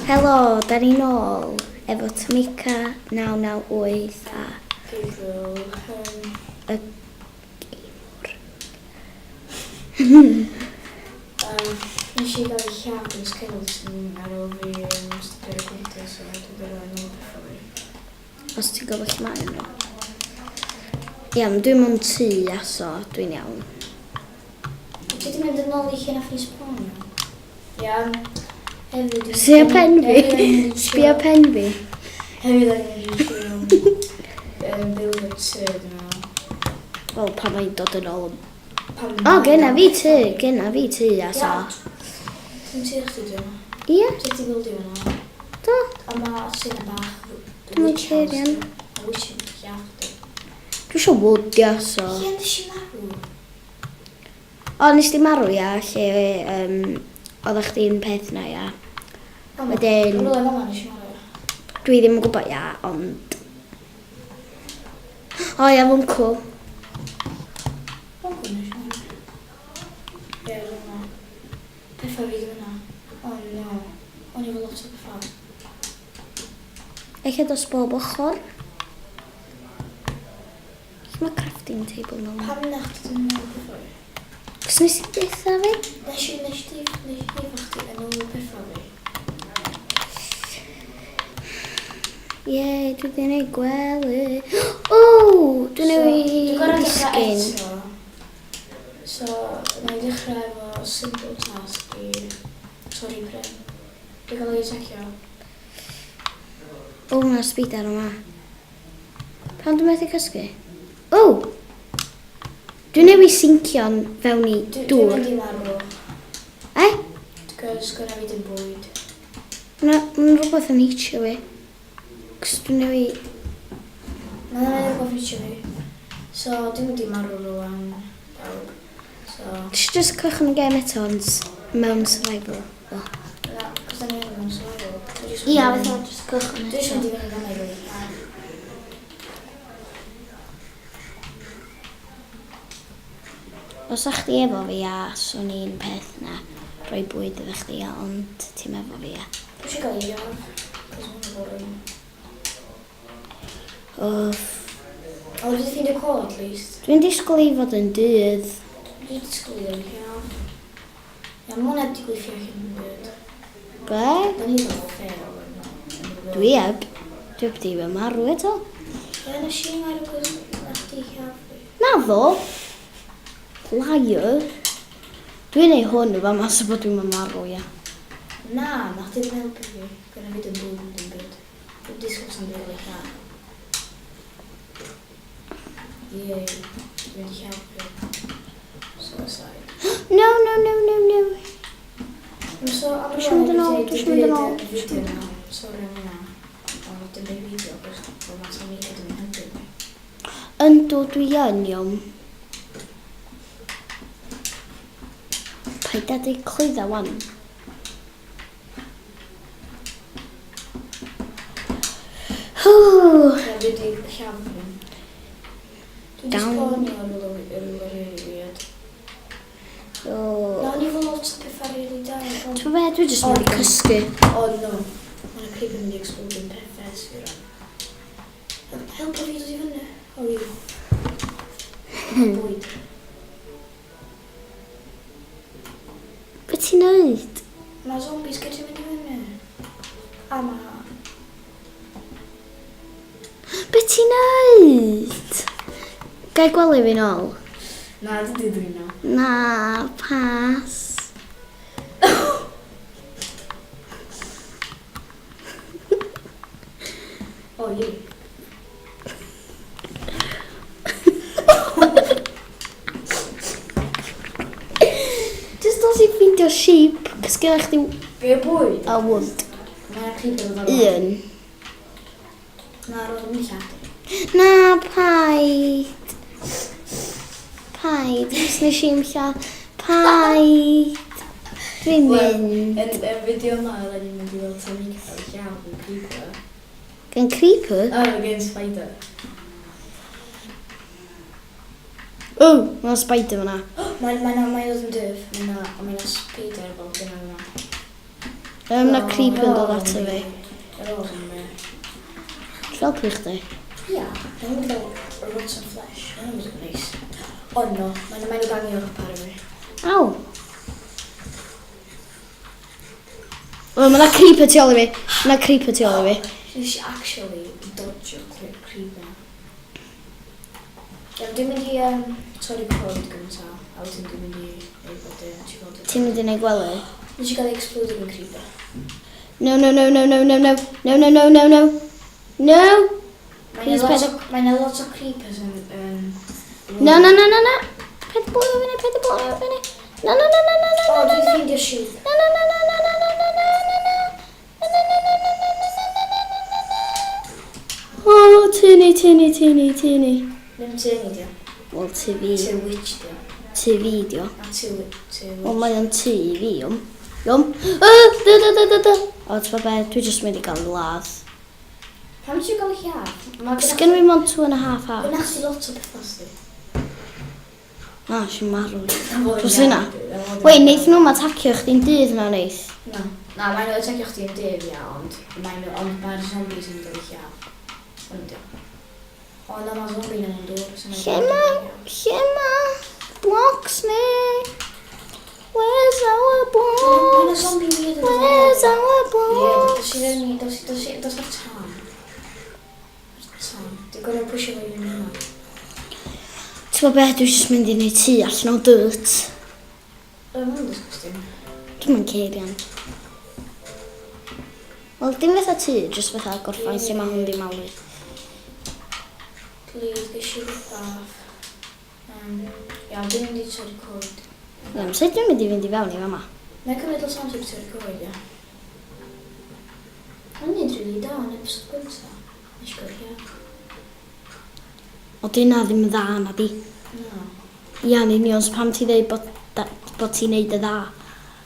Helo, da ni nôl efo Tamika 998 a Google. Um, y gamer. um, nes i gael ei lladd yn skeleton ar ôl fi um, stopio recordio, so dwi'n gorfod yn ôl pethau fi. Os ti'n gwybod lle mae nhw. Iawn, dwi'n mewn tŷ a so dwi'n iawn. Ti wedi mynd yn ôl i lle nath ni spawn? Iawn. Hefyd... Sbia pen fi. Sbia pen fi. Hefyd o'n i'n mynd i trio um, build up tŷ, dwi'n meddwl. Wel, pan mae'n dod yn ôl. Pan O, genna fi tŷ, genna fi tŷ a so. Dwi'n tŷ chdi, dwi'n meddwl. Ie, Ti wedi bildio fyna. do. A mae tŷ na bach. Dwi'n mynd i'r iawn. A witch yn lladd chdi. Dwi eisiau wood, ia, so. Lle nes i marw? O, nes di marw, ia, lle um, oeddech chdi'n peth na, ia. Wedyn- Rwle fel 'na nes i marw. Dwi ddim yn gwybod, ia, ond... O, ia, fwncw. Fwncw nes i marw. Ie, rwle 'na. Pethau fi ddim yna. O no. O'n i efo lot o pethau. Eich dros bob ochr. Lle mae crafting table nôl? Pam na chdi ddim yn ôl pethau fi? Cos nes i deutha fi? Nes i, nes i, nes i efo chdi yn ôl pethau fi. Ie, dwi wedi gwneud gwely. O, dwi'n So, newid Dwi'n gorfod dechrau disgyn. eto. So, na i ddechrau efo simple task i torri pren. Dwi'n cael ei attackio. O, mae'r spider yma. Pam dwi'n methu cysgu? O! Dwi'n newid sincio'n fewn i Dwi- Dwi'n dŵr. mynd i marw. E? Cos gynna fi dim bwyd. Mae ma rhywbeth yn hitio fi. Cos dwi'n newid... Mae'n mynd rhywbeth hitio fi. So, dwi'n mynd i marw rwan. Pawb. So, Ti just cychwyn y gêm eto ond mewn survival. O. na, cos da ni yn mewn survival. Dwi jyst Ia, mynd i- fatha just cychwyn Dwi jyst mynd eto. i fynd i fan'na i rili. Os a'ch chdi efo fi a swn i'n peth na rhoi bwyd iddo chdi a ond ti'n efo fi a. Dwi eisiau gael iaf. Cos mae'n boring. Uff. O, dwi wedi ffeindio coal at least. Dwi'n disgwyl i fod yn dydd. Dwi wedi disgwyl i iaf. Ia, mae hwnna wedi gweithio allan yn byd. Be? Da ni efo fail yma. Dwi heb. Dwi heb di fy marw eto. Ie, nes i marw cos na chdi lladd fi. Na ddo. Liar. Dwi'n ei hwn efo mas o bod dwi'n marw, ia. Na, na chdi ddim helpu fi. Gynna fi dim bwyd yn dim byd. Dwi'n disgwyl sa'n dwi'n cael ei lladd. Ie, dwi'n mynd i helpu. Suicide. No, no, no, no, no. So, am Dwi isio mynd yn ôl, dwi isio mynd yn ôl. Fideo na, sori am hwnna. Ond dim byd fideo, cos bod ma Tamika ddim yn helpu fi. Yndw, dwi yn iawn. Paid â deud clwydda wan. Hw. Ie, dwi wedi lladd fi. Dwi wedi Down. spawnio ar rywle rywle really weird. O. Na, o'n i efo lot o pethau really da. ond- Ti'n be, dwi jyst mynd i cysgu. Oh no. Mae'n creeper mynd i explode yn pethau sy'n rhan. Helpa fi dod i fyny. O, i'w. Bwyd. Be ti'n neud? Mae zombies gyda mynd i fyny. A ma... Be ti'n neud? Gai gwely fi nôl? Na, dydy dwi'n na. Na, pas. O, ie. Just os i ffeindio sheep, cos gyda chdi Be o bwyd? a wood. Mae'n creeper yn Un. Na, roedd yn lladd. Na, paid. Paid, cos nes i'm lladd. Paid. Dwi'n mynd. Yn y fideo yma, oedden ni'n mynd i weld Tamika cael ei lladd yn creeper. Gan creeper? Oh, against spider. O, mae'n spider fyna. Mae'n mae'n mae'n dod yn dyf. Mae'n mae'n spider fel dyna yma. Na creeper yn dod ato fi. Ti'n helpu chdi? Ia, dwi'n mynd i gael rotten flesh. Mae'n mynd i neis. O no, mae'n mynd i gangio up ar fi. Aw. O, mae 'na creeper tu ôl i fi. Mae 'na creeper tu ôl i fi. Nes i actually dodge-o creeper. Iawn, dwi'n mynd i torri coed gynta, a wedyn dwi'n mynd i neud bod dim, ti'n gweld. Ti'n mynd i neud gwely? Nes i gael ei explode gan creeper. No, no, no, no, no, no, no. No, no, no, no, no. No! Mae'n Please, lot paid o, mae 'na lot o creepers yn. No, no, no, no, no. Paid blow fyny, paid blow fyny. No, no, no, no, no, no, O, no, dwi'n no. ffeindio sheep. No, no, no, no, no, no, no, no, no, no, no. No, no, no, no, no, no, no, no, no, no, no, no. O, tynnu, tynnu, tynnu, tynnu. Ddim tŷ ni, dio. Wel, tŷ fi. Tŷ witch, dio. Tŷ fi, dio. Na, tŷ Wel, witch. mae o'n tŷ i fi, iwm. Iwm. O, da, da, da, da, da. O, ti'n be, dwi jyst mynd i gael ladd. Pam ti'n gael lladd? Mae Sgen fi mond 2.5 Gynna hearts. chdi lot o bethau, sti. Na, sy'n marw. Dros hynna. Wait, neith nhw'n atacio chdi'n dydd na neith? Na. Na, mae'n nhw'n atacio chdi'n dydd, ia, ond mae'n ond mae'r zombies yn dod i lladd. Ond ia. O, na, mae zombie yn dŵr. So Lle ma, lle ma blocks ni? Where's our Mae'n blocks? zombie weird yn dod. Where's our Ie, blocks? dos i fyny, dos i, dos i, dos ar tân. Ar tân. Dwi'n gorfod pwysio fo i fyny hwnna. Ti'n gwybod beth, dwi'n just mynd i wneud tŷ allan o dirt. O, mae'n disgusting. Dwi'n mynd ceirian. Wel, dim fatha tŷ, just fatha gorffan lle mae hwn di malu. Please, ges i rhywbeth. Iawn, dwi'n mynd i torri coed. Iawn, sut dwi'n mynd i fynd i fewn i fama? Mae'n cymryd lot o amser i torri coed, ia. Mae'n neud rili da yn episode gynta. Nes i gael lladd. O, di hynna ddim yn dda, na di. Na. Ia, yn union, so pam ti dweud bod ti'n neud y dda?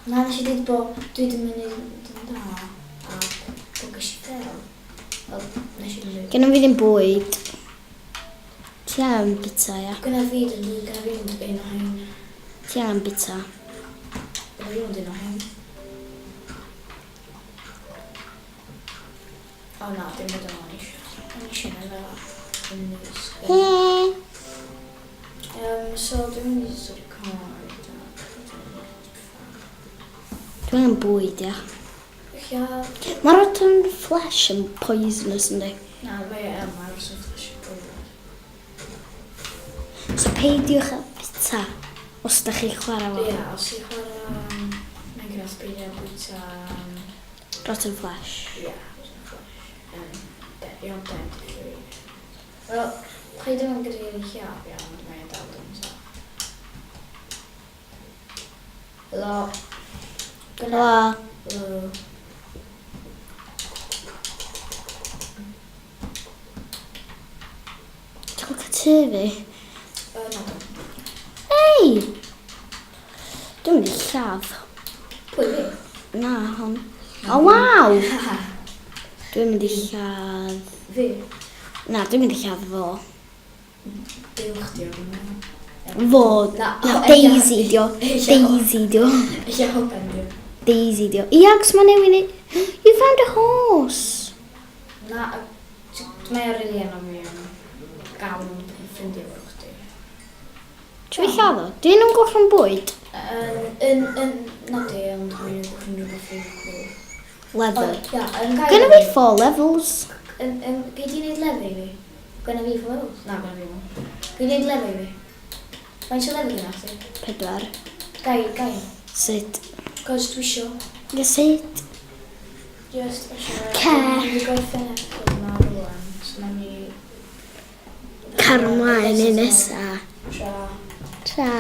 Na, nes i dweud bod dwi ddim yn neud yn dda a bod ges i fail. Wel, nes i ddim dweud. Gennym fi ddim bwyd. Ti angen bita, ia. Gynna fi ddim bwyd, gynna fi ond un o hein. Ti angen bita. Gynna fi ond un o hein. O na, dim bod o'n eisiau. O'n eisiau na fel yn neis. He. So dwi'n mynd i torri coed. Dwi angen bwyd, ia. Lladd. Mae rotten flesh yn poisonous, yndi? Na, mae e, mae'r rotten flesh yn poisonous. So peidiwch â bita os da chi'n chwarae fo. Ie, os ti'n chwarae Minecraft, peidio â bwyta. Rotten flesh. Ie, rotten flesh. Iawn, dead. Wel, chi ddim yn gyda ni lladd, iawn, ond mae'n dal ddim so. Helo. Helo. Helo. Ti'n gweld tŷ fi? Na, do. Ei! Dwi'n mynd i lladd. Pwy fi? Na, hon. O, waw! Dwi'n mynd i lladd. Fi? Na, dwi'n mynd i lladd fo. Buwch di o'n. Fo. Na, Na, o, Daisy dio. Ella- Daisy dio. Ella hogan di. Daisy dio. Ia, cos mae newid ni. You found a horse! Na, mae o rili annoying fi am gael nhw'n ffrindiau efo chdi. Ti'n fi lladd o? Dyn nhw'n gollwng bwyd? Yn, na di, ond mae'n gollwng rhywbeth rili cool. Leather. Ond, ia, yn gael. Gynna fi four levels. Yn, gei di wneud leather i fi? Gynna fi four levels? Na, gynna fi mo. Gei di wneud leather i fi? Faint o leather gynna chdi? 4. Gai, gai. Sut? Cos dwi isio. Ie, sut? Just isio. Ce. Dwi'n mynd i gorffen episode yma rŵan. So nawn ni Car ymlaen i nesa. Tra. Tra.